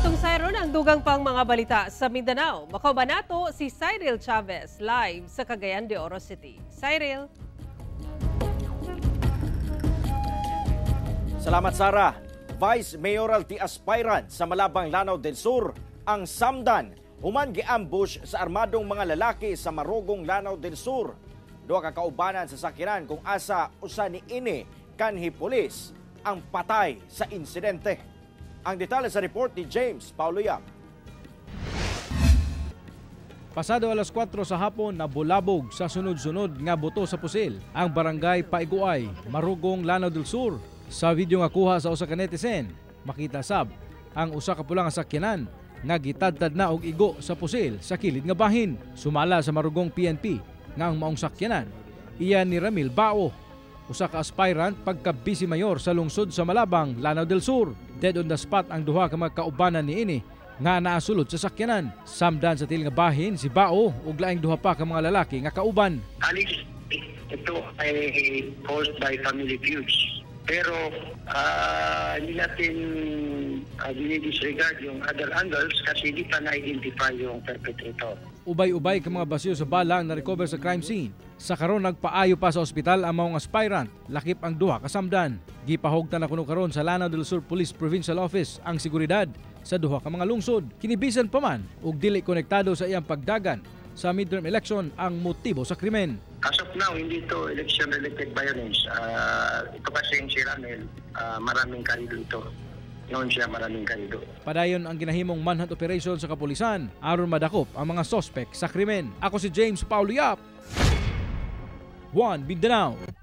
Atong sayron ang dugang pang mga balita sa Mindanao. Makauban nato si Cyril Chavez live sa Cagayan de Oro City. Cyril. Salamat, Sara. Vice Mayoralty aspirant sa Malabang, Lanao del Sur ang samdan human gi-ambush sa armadong mga lalaki sa Marogong, Lanao del Sur. Duha ka kaubanan sa sakyanan kung asa usa ni ini kanhi pulis ang patay sa insidente. Ang detalye sa report ni James Paulo Yap. Pasado alas 4 sa hapon, nabulabog sa sunod-sunod nga buto sa pusil ang barangay Paiguay, Marugong, Lanao del Sur. Sa video nga kuha sa usa ka netizen, makita sab ang usa ka pula nga sakyanan nga gitadtad na og igo sa pusil sa kilid nga bahin. Sumala sa Marugong PNP nga ang maong sakyanan iya ni Ramil Bao, usa ka aspirant pagka vice mayor sa lungsod sa Malabang, Lanao del Sur. Dead on the spot ang duha ka mga kaubanan niini nga naasulod sa sakyanan. Samdan sa til nga bahin si Bao ug laing duha pa ka mga lalaki nga kauban. Alex, ito ay caused by family feuds. Pero hindi natin dinidisregard yung other angles kasi hindi pa na-identify yung perpetrator. Ubay-ubay ka mga basyo sa bala ang na-recover sa crime scene. Sa karon nagpaayo pa sa ospital ang maong aspirant, lakip ang duha ka samdan. Gipahugtan na kuno karon sa Lanao del Sur Police Provincial Office ang seguridad sa duha ka mga lungsod. Kinibisan pa man og dili konektado sa iyang pagdagan sa midterm election ang motibo sa krimen. As of now, hindi ito election-related violence. Ito kasi si Ramel, maraming karido ito. Noon siya maraming karido. Padayon ang ginahimong manhunt operation sa kapulisan aron madakop ang mga sospek sa krimen. Ako si James Paulo Yap. One Mindanao.